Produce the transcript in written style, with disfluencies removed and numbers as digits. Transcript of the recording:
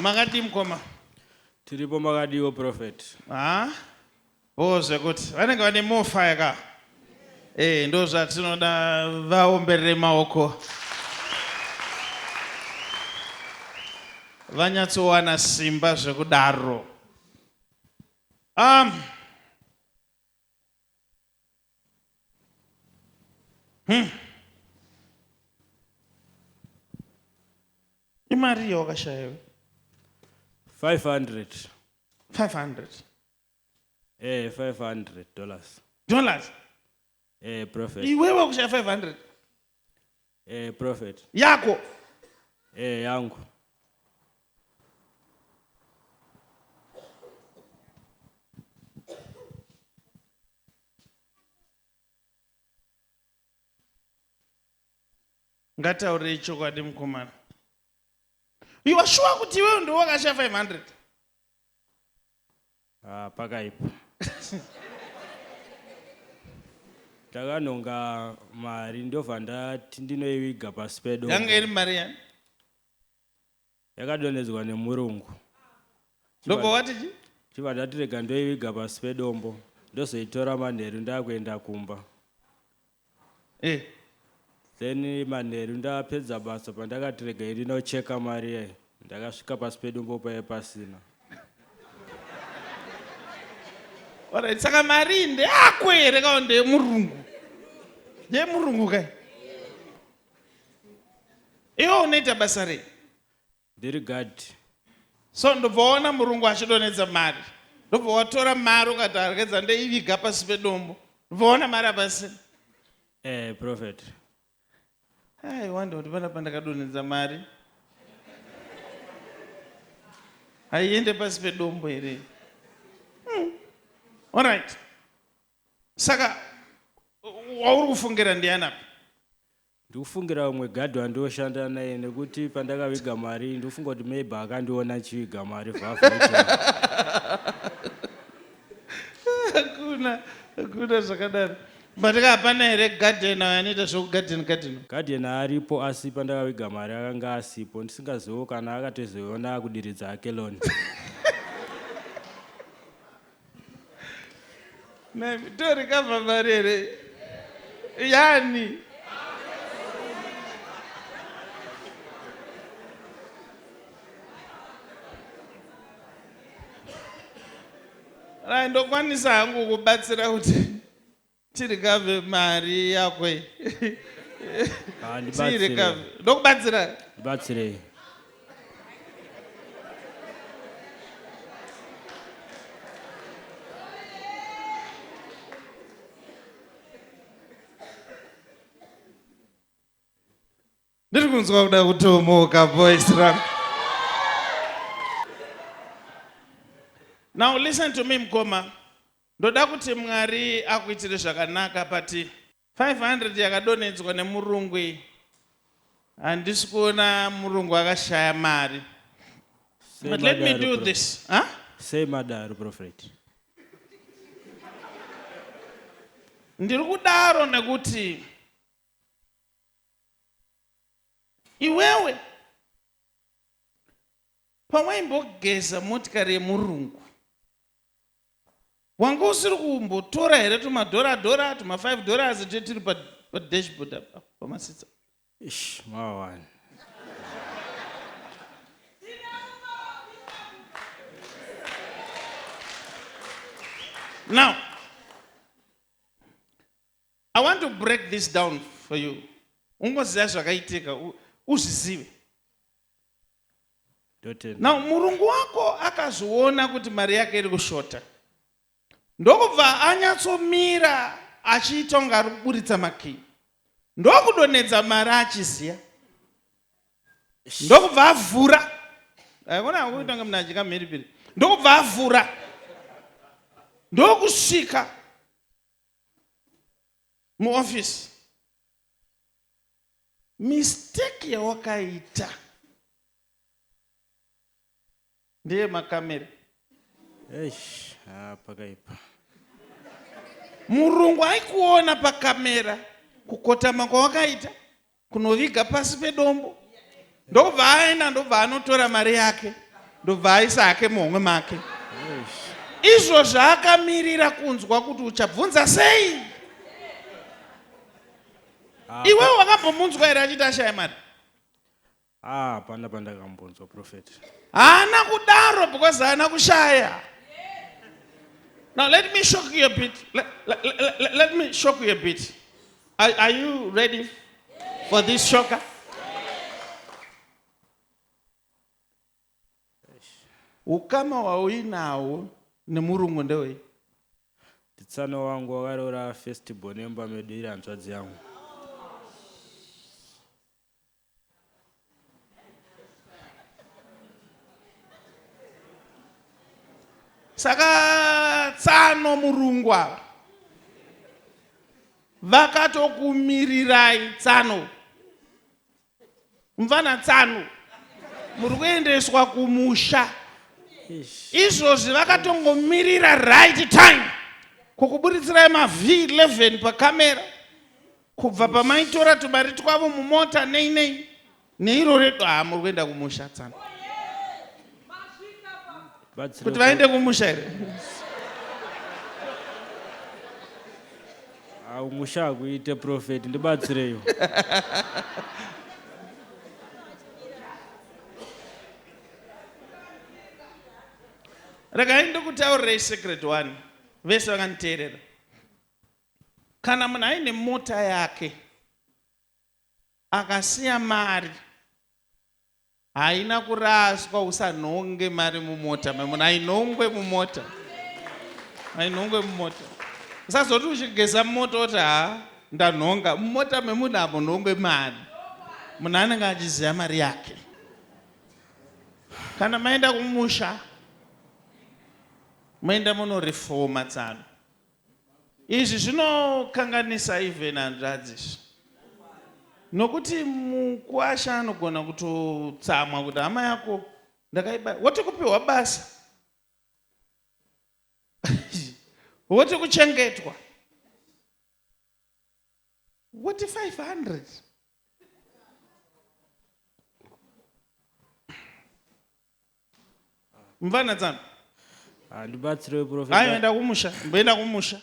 Makadii mukoma? Tiripo makadiwo prophet. Ha? Bho zvekuti vanenge vane more fire ka. Eh, ndo zvatinoda vaomberere maoko. Vanyatsowana simba zvekudaro. Um, Hmm. Imari yawakashaya iwe? 500. 500. Eh, 500 dollars. Dollars? Eh, prophet. Iwewe wakushaya 500? Eh, prophet. Yako? Eh, yangu. Ngataurei chokwadi mukomana. You are sure kuti iwewe ndiwe wakashaya 500? Ah, pakaipa. Ndakanhonga mari ndobva ndati ndinoiviga pasi pedombo. Yanga iri mari yani? Yakadonhedzwa nemurungu. Ndobva wati chi? Chibva ndati rega ndoiviga pasi pedombo ndozoitora manheru ndakuenda kumba. Eh. Then manheru ndapedza basa pandakati regai ndinocheka mari yayi ndakasvika pasi pedombo paye pasina. Alright, saka mari iyi ndeyako here kana ndeyemurungu? Ndeyemurungu kai? Iwe unoita basa rei? Ndiri guard. So ndobva waona murungu achidonhedza mari. Ndobva watora mari ukati arkedza ndoiviga pasi pedombo. Ndobva waona mari hapasina. Eh, prophet. I wonder kuti pana pandakadonhedza mari. Haiende pasi pedombo here? Hmm. All right. Saka wauri kufungira ndiani apa? Ndikufungira umwe gadhi wandioshanda naye nekuti pandakaviga mari ndikufunga kuti maybe akandiona ndichiviga mari vhavha Hakuna, hakuna zvakadaro. But ka hapana here garden ayo anoita zvekugarden garden? Garden aripo asi pandakaviga mari akanga asipo ndisingazivewo kana akatozoiona akudiridza hake loan. Torikabva mari here yani? Right, ndokwanisa hangu kubatsira kuti tirikavhe mari yako iyi. Ah, ndibatsire. Tirikavhe. Ndokubatsira. Ndibatsirei. Ndiri kunzwa kuda kutomoka voice rangu. Now listen to me mkoma. Ndoda kuti Mwari akuitire zvakanaka but 500 yakadonhedzwa nemurungu iyi handisi kuona murungu akashaya mari. Sei But let me madaro, do Prof. this. Huh? Sei madaro prophet. Ndiri kudaro nekuti iwewe pawaimbogeza motikari yemurungu wanga usiri kumbotora here tumadhora dhora tuma 5 dollars tetiri padashboard apa pamasitsa Ish, mawani. Now, I want to break this down for you. Ungoziva zvakaitika uzvizive. Now murungu wako akazviona kuti mari yake iri kushota. Ndokubva anyatsomira achiita kunge ari kuburitsa makii. Ndokudonhedza mari achiziya. Ndokubva avhura. Aikona kuita kunge munhu achika mhiripiri. Ndokubva avhura. Ndokusvika muoffice mistake yawakaita ndeye makamera. Eish, ah, pakaipa. Murungu aikuona pakamera kukotama kwawakaita kunoviga pasi pedombo ndokubva aenda ndobva anotora mari yake. Ndobva aisa hake muhomwe make. Izvo zvaakamirira kunzwa kuti uchabvunza sei. Ah, Iwewe wakambomunzwa here achiti ashaya mari? Ah, hapana pandakambonzwa prophet. Haana kudaro because haana kushaya. Now let me shock you a bit. Let, let, let, let me shock you a bit. Are, are you ready for this shocker? Ukama hwauinawo nemurungu ndewei? Nditsano wangu wakaroora first born yemba medu iri hanzvadzi yangu. Saka tsano murungu ava vakatokumirirai tsano mvana tsano muri kuendeswa kumusha izvozvi vakatongomirira right time kukuburitsirayi mav11 pakamera kubva pamaitora tumari twavo mumota nei nei neiro redu haa muri kuenda kumusha tsano kuti vaende kumusha here Kumusha hakuite prophet ndibatsireiwo. Regai ndikutaurirei secret one vese vakanditeerera. Kana munhu aine mota yake akasiya mari Haina kuraswa usanhonge mari mumota memunhu hainhongwe mumota hainhongwe mumota usazoti uchigeza mumota oti ha ndanhonga mumota memunhu hamunhongwe mari munhu anenge achiziva mari yake kana maenda kumusha moenda munorefoma tsano Izvi zvinokanganisa even hanzvadzi izvi nokuti mukwasha anogona kutotsamwa kuti hama yako ndakaiba woti kupiwa basa woti kuchengetwa woti 500 mvana tsano Handibatsirewe prophet. ayo enda kumusha mboenda kumusha.